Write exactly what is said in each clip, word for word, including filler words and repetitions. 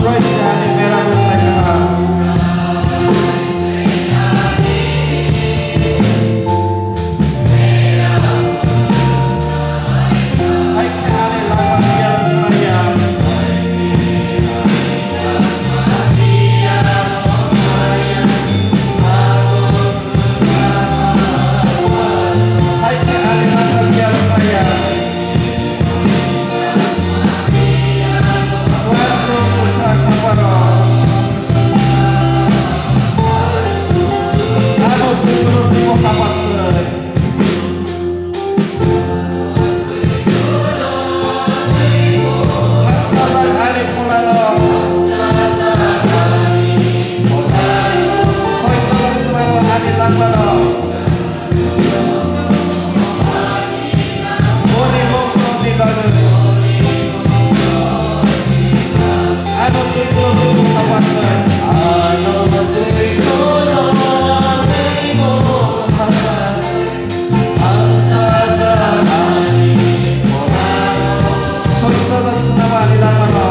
Praise ani mera bo khlai kha. Hai khe ani lama biya khlai ya. Hai khe ani lama biya khlai ya. Boni mokholni bagwi ano twi khulumni mokha patnai. Ano twi khulumni mokha patnai. Ang sajak ani mokha. Soi sajak swnam ani lamano.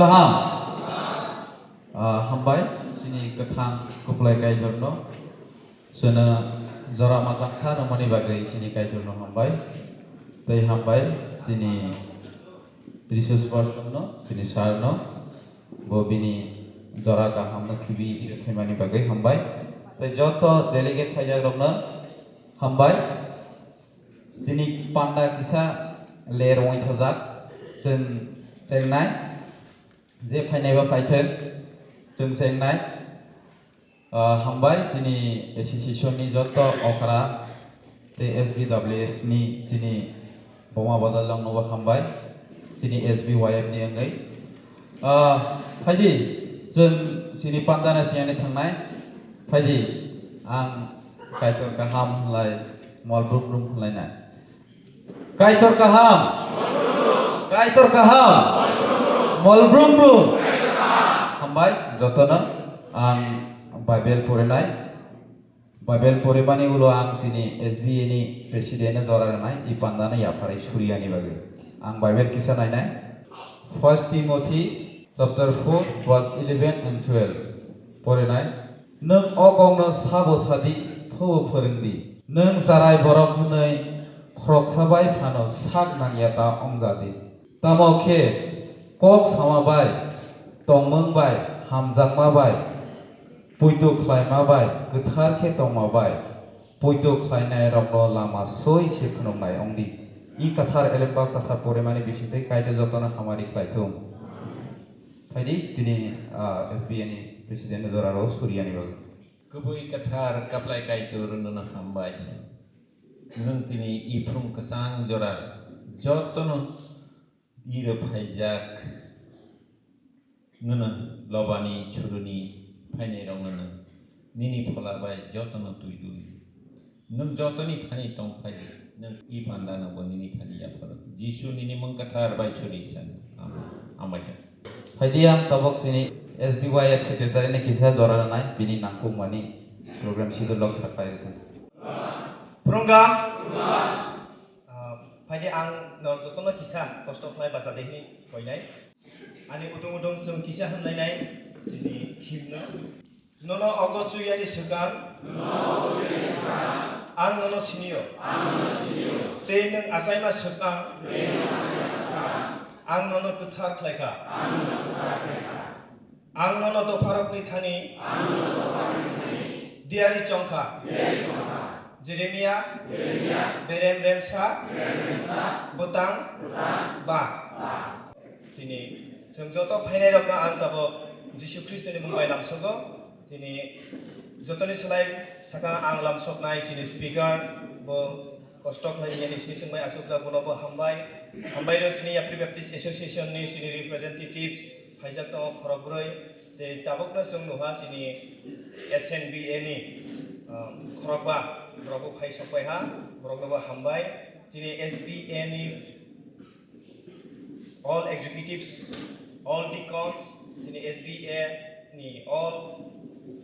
Kaham. Ah, hambai, chini kwthang kwplai Kaitorno. Chwngno jora mwchangsa rwmani bagwi chini Kaitorno hambai. Tei hambai, chini resource person no, chini sir no, bo bini jora kaham no khibi rwthaimani bagwi hambai. Tei joto delegate phaijak rokno hambai. Chini panda kisa ler wngwi thajak, chwng chengnai, je phainai ba phaithwk, chwng chengnai. Ah, hambai chini association ni joto okra tei S B W S ni chini boma bodol rok no bo hambai chini S B Y F ni wngwi. Ah, phaidi chwng chini pandana chiyani thangnai. Phaidi ang Kaitor kaham hwnlai mol brum brum hwnlainai. Kaitor kaham. Kaitor kaham. Mol brum brum. Hambai jotono ang Bible porinai. Bible porimani ulo ang chini S B A ni president no jora rwnai, i pandano yapharwi suriyani bagwi. Ang Bible kisa nainai. First Timothy chapter four verse eleven and twelve porinai. Nwng o kokno sabo sadi, phobo phwrwngdi. Nwng charai borok hwnwi khoroksa bai phano sak nangya ta wngjadi. Tamo khe kok sama bai, tongmung bai, hamjakma bai, poito khlaima bai, kwthar khe tongma bai, poito khlainairokno lama soi se phunuknai wngdi. I kwthar elemba kwthar porimani bisingtwi Kaitor jotono hamari khlai thung. Phaidi chini, ah, S B A ni president ni joraro suriyani bagwi. Kubui kwthar kaplai Kaitor nono hambai. Nwng tini iphung kwchang jora jotono iro phaijak. Nwng lobani churuni phainairokno nwng nini phola bai jotono twi dui. Nwng jotoni thani tong phai di, nwng i pandano bo nini thani yapharo. Jisu nini mung kwthar bai suri san. Amen. Hambai khe. Phaidi ang tabok chini S B Y F secretary ni kisa jora rwnai, bini nangkukmani program sidolok saklai rwthwng. Phwrwngga. Ah, phaidi ang norok jotono kisa kosto khlai bacha de hwnwi koinai. Ani udung udung chwng kisa hwnlainai chini thimno. Nono ogo chuyani swkang. Ang nono sinio. Tei nwng achaima swkang. Ang nono kwthar khlaikha. Ang nono dopharokni thani. Diari chongkha. Jeremia. Berem remsa. Bwtang. Ba. Tini chwng joto phainairokno ang tabok Jisu Khristoni mung bai lamsogo. Tini jotoni slai saka ang lamsoknai chini speaker, bo kosto khlai nini sini chwng bai asukjak, bono bo hambai. Hambai rw chini Yapri Baptist Association ni chini representatives phaijak tongo khorokbrwi. Tei tabokno chwng nuha chini S N B A ni, um, khorokba borok bo phai sok pai ha, borokno bo hambai. Tini S B A ni all executives, all deacons, chini S B A ni all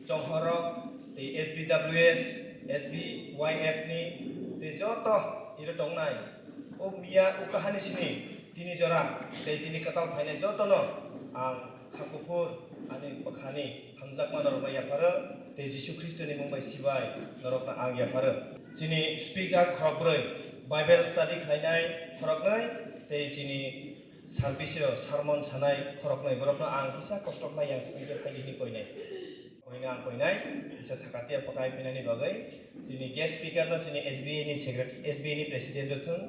chonghorrok, tei S B W S, S B Y F ni, tei joto iro tongnai. O miya, o kahani sini, tini jora, tei tini kwtal phainai jotono ang kha kuphur ani bwkhani hamjakma norokno yapharo, tei Jisu Khristoni mung bai sibai norokno ang yapharo. Chini speaker khorokbrwi, Bible study khlainai khoroknwi, tei chini service o sermon sanai khoroknwi, borokno ang kisa kosto khlai yang sini khe phaidi hwnwi koinai. Koinai ang koinai, kisa sakatiya pakai pinani bagwi, chini guest speaker no chini S B A ni secret-, S B A ni president rwthwng,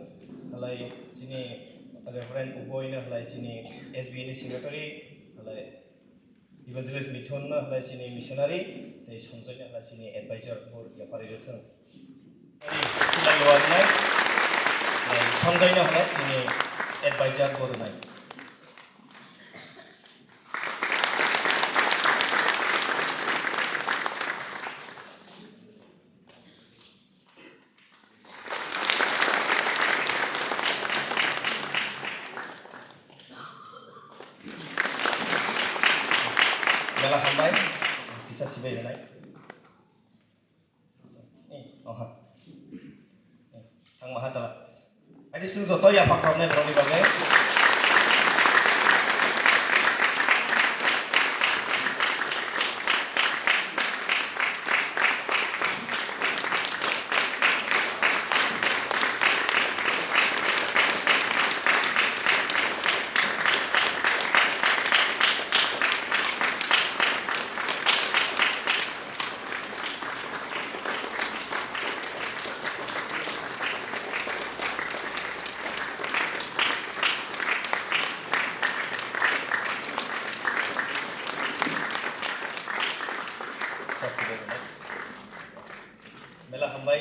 halai chini Reverend Uboi no halai chini S B A ni secretary, halai Evangelist Mithun no halai chini missionary, tei Sanjay no halai chini advisor bo yapharwi rwthwng. Silai luar nai, tei Sanjay no halai chini advisor bo rwnai. Bela hambai, kisa sibai rwnai. Eh, oha. Eh, thangma ha tala. Adi sung joto yapha khoroknai borokni bagwi. Belai hambai,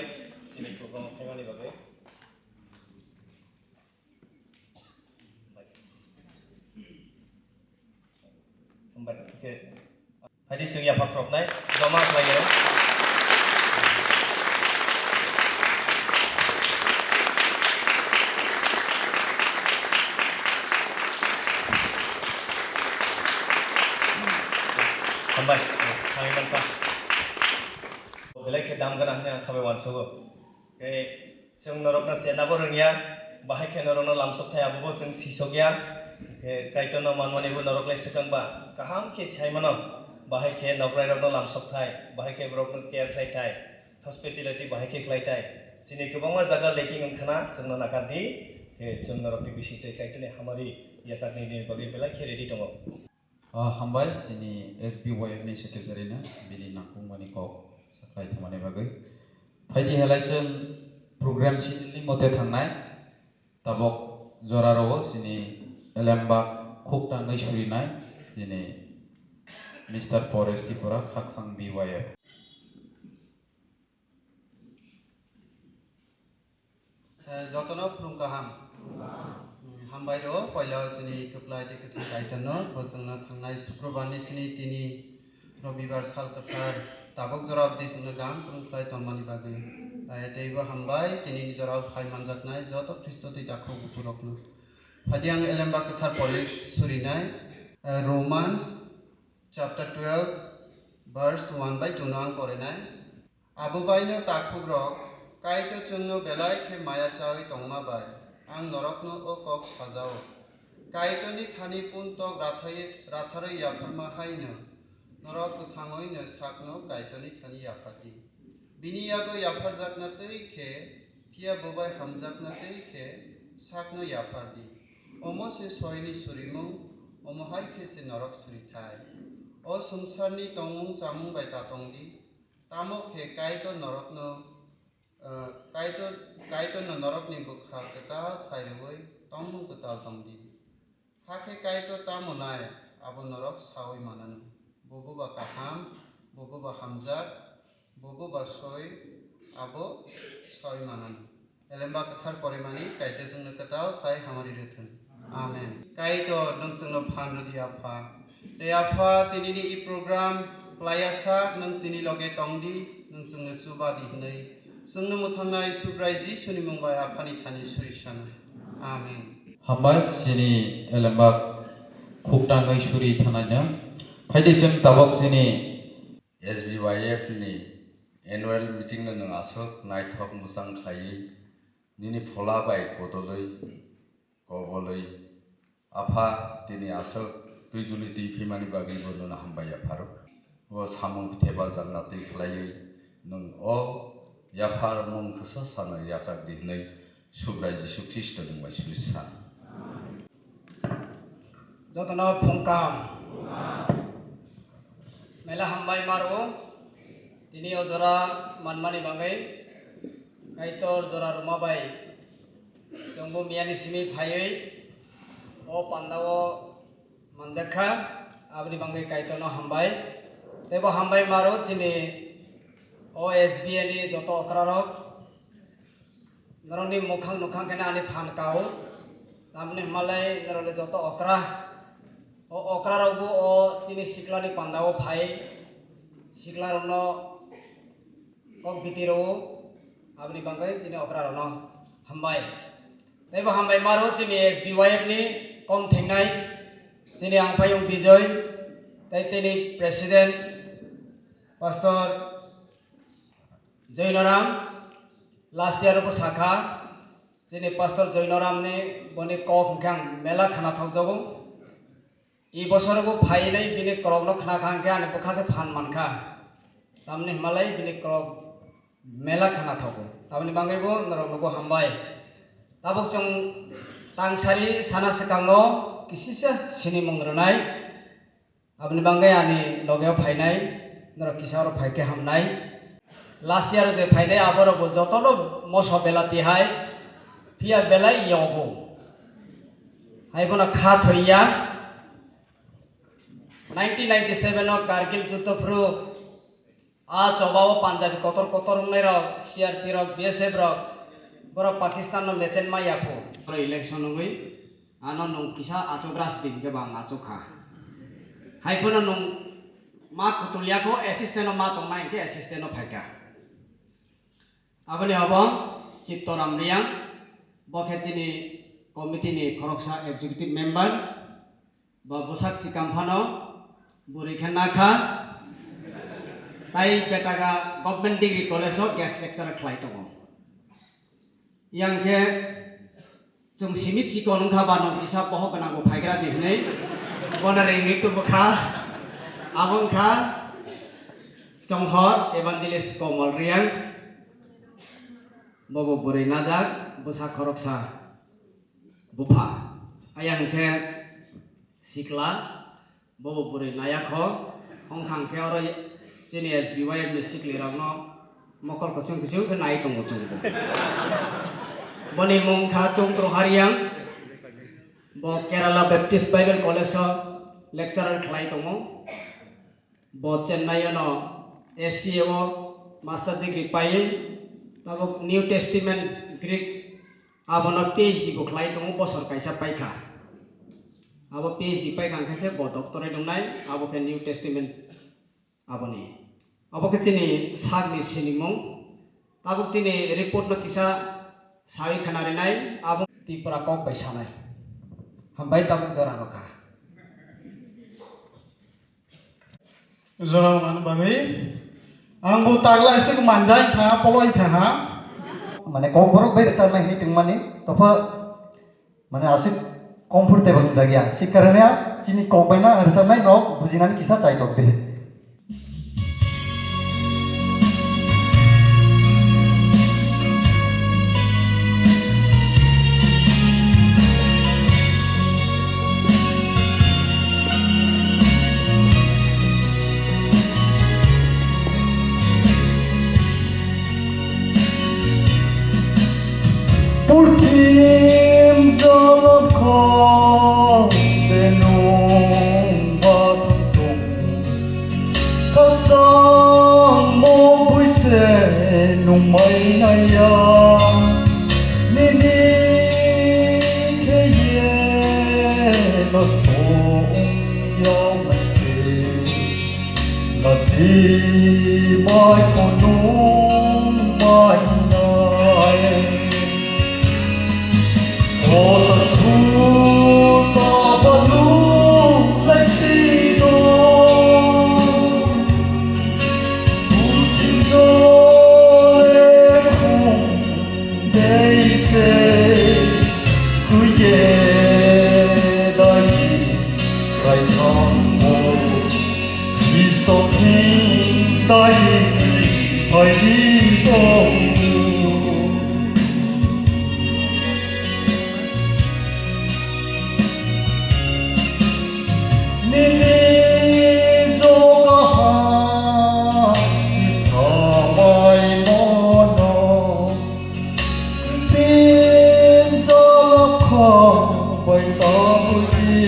chini program khaimani bagwi. Hambai, okay. Phaidi chwng yapha khoroknai, joma khlaiyo. Hambai, thangwi mankha. Belai khe dam gana hwnwi ang khabai uansugo. Khe chwng norokno chenabo rwngya, bahai khe norokno lamsok thai abobo chwng sisokya. Khe Kaitorno manmani bo norok lai swkang ba, kaham khe sai mano, bahai khe nokrairokno lamsok thai, bahai khe borokno care khlai thai, hospitality bahai khe khlai thai. Chini kwbangma jaga lacking wngkhana chwngno nakar di, khe chwng norokni bising tei Kaitorni hamari yachaknani bagwi belai khe ready tongo. Ah, hambai, chini S B Y F ni secretary no bini nangkukmani kok saklai thumani bagwi. Phaidi halai chwng program schedule ni mote thangnai, tabok jora rogo chini Elembak khuk tangwi surinai, chini Mister Paresh Tripura, Khaksang B Y F. Eh, jotono phwrwng kaham. Hmm, hambai rw, poila chini kwplai tei kwthang Kaitorno, bo chwngno thangnai Sukrobar ni sini tini Robibar sal kwthar tabuk jora obdi chwngno gam kwrwng khlai tongmani bagwi. Tei teibo hambai tini ni jora phai manjaknai joto Khristo twi takhuk bukurokno. Phaidi ang Elembak kwthar pori surinai, eh, Romans chapter twelve, verse one bai two no ang porinai. Abo baino takhukrok, Kaitor chwngno belai khe maya chawi tongma bai ang norokno o kok sajao. Kaitorni thani puntok rathai-, ratharwi yapharma haino norok kwthangwino sakno Kaitorni thani yaphardi. Bini yago yapharjakna twi khe, phiya bo bai hamjakna twi khe sakno yaphardi. Omo se soini surimung, omo hai khe se norok suri thai. O swngcharni tongmung chamung bai ta tongdi. Tamo khe Kaitor norokno, eh, Kaitor, Kaitorno norokni bwkha kwtal khlai rwui tongmung kwtal tongdi. Hakhe Kaitor tamo nai, abo norok saui mananw. Bobo ba kaham, bobo ba hamjak, bobo ba soi, abo saui mananw. Elembak kwthar porimani Kaitor chwngno kwtal khlai hamari rwthwng. Amen. Kaitor, nwng chwngno phan rwdi, Apha. Tei Apha, tinini i program khlaiya sak nwng chini loge tongdi, nwng chwngno chubadi hwnwi chwngno mwthangnai Subrai Jisuni mung bai Aphani thani suri sano. Amen. Hambai, chini Elembak khuk tangwi suri thanaino. Phaidi chwng tabok chini S B Y F ni annual meeting no nwng aswk naithok mwchang khlaiwi nini phola bai kodolwi, kobolwi, Apha, tini aswk twi duli twi phimani bagwi bo nono hambai yapharo. O samung thebajakna twi khlaiwi nwng o yapharmung kwsa sano yachak di hwnwi Subrai Jisu Khristo ni mungbai suri san. Jotono phung kaham. Mela hambai maro. Tini o jora manmani bagwi Kaitor jora rwma bai chwngbo miyani simi phaiwi o pandao manjakha, aboni bagwi Kaitorno hambai. Teibo hambai maro chini o S B A ni joto okrarok. Norokni mukhang nukhang khe ani phan kao. Tamni hwnmalai norokni joto okra. O okra rokbo o chini siklani pandao phai siklarokno kok biti rwo. Aboni bagwi chini okra rokno hambai. Teibo hambai maro chini S B Y F ni kom thengnai chini angpayung Bijoy tei tini president Pastor Joinoram, last year bo sakha, chini Pastor Joinoram ni boni kok hwnkhe ang mela khna thokjago. I bosor bo phainai bini korokno khna kha hwnkhe ani bwkha se phan mankha. Tamni hwnmalai bini korok mela khna thogo. Tamni bagwi bo norok nogo hambai. Tabuk chwng tangsari sana swkango kisisa sinimung rwnai. Aboni bagwi ani logeo phainai, norok kisa oro phai khe hamnai. Last year je phainai aborok bo jotono moso belati hai, phiya belai yogo. Hai bono kha thwiya. Nineteen ninety-seven o Kargil juddo phuru A choba o Punjabi kotor kotor wngnai rok, C R P rok, B S F rok, borok Pakistan no mechen ma yaphu. Oro election wngwi ano nwng kisa achuk rajniti hinkhe bo ang achuk kha. Hai phano nwng ma kutul yakho, assistant no ma tongnai hinkhe assistant no phaikha. Aboni obo Chittoram Riyang, bo khe chini committee ni khoroksa executive member. Bo bwsak chikam phano bwrwi khe nakha. Tai betaga Government Degree College o guest lecturer khlai tongo. Yang khe chwng simi chikon wngkha ba nwng kisa bohok gwnang bo phaigra di hwnwi bono ringwi tubukha. Abo wngkha Chonghor Evangelist Komol Riyang. Bobo bwrwi najak, bwsa khoroksa. Bupha. Ayang khe sikla, bobo bwrwi nayakho, wngkha khe oro chini S B Y F ni sikli rokno mokol kuchung kuchung khe nai tongo chwngbo. Boni mung kha Chongkro Hariyang, bo Kerala Baptist Bible College o lecturer khlai tongo. Bo Chennai o no A C A o master degree paiwi, tabuk New Testament Greek abono P H D bo khlai tongo, bosor kaisa paikha. Abo P H D paikha hwnkhe se bo doctorate wngnai, abo khe New Testament aboni. Abo khe chini sakni sinimung. Tabuk chini report no kisa sawi khna rinai, abo Tripura kok bai sanai. Hambai tabuk jora rokha. Jora mani bagwi ang bo tagla ese ko manjai tha, poloi tha ha. Mane kokborok bai rwchapnai hinwi tongmani, topha mane aswk comfortable wngjak ya. Si karane chini kok bai no ang rwchapnai no bujinani kisa chaitok de. Purthim jalap kha tenung bathang tung. Khakchangmo buise nungmai naiya, nini kheye nosto wngya maise, lachi bai phunukmai nai. Kota kota balu laisino. Putin jole khum deise kuye dai rai thambo. Kristo ni dai phaidi tongo. Nini joga ha si samai mono. Tin jalap kha bai tabwi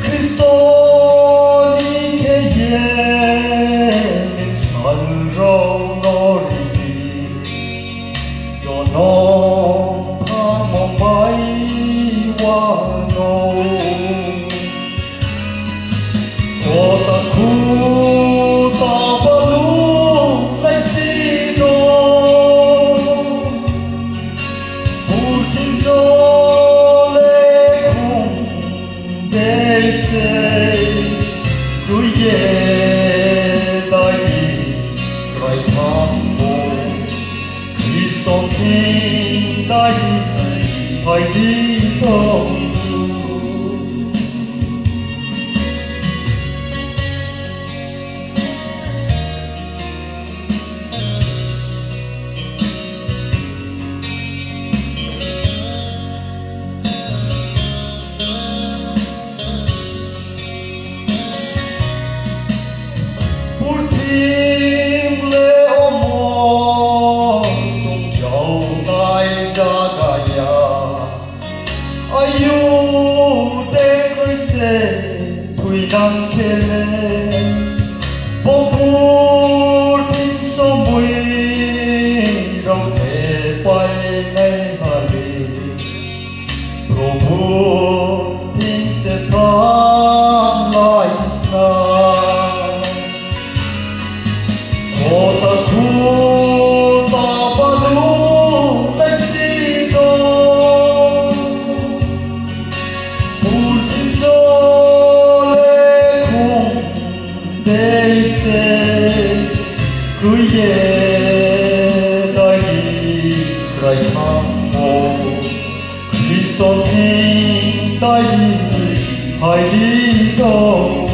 Kristo ni kheye sal rao no ri. Jonom thangmung bai wano. Kota kota balu laisino. Purthim jole khum deise kuye dai rai thambo. Kristo thing dai phaidi tongo. Purthim le omo tong jau nai jaga ya. Ayu Phaidi tong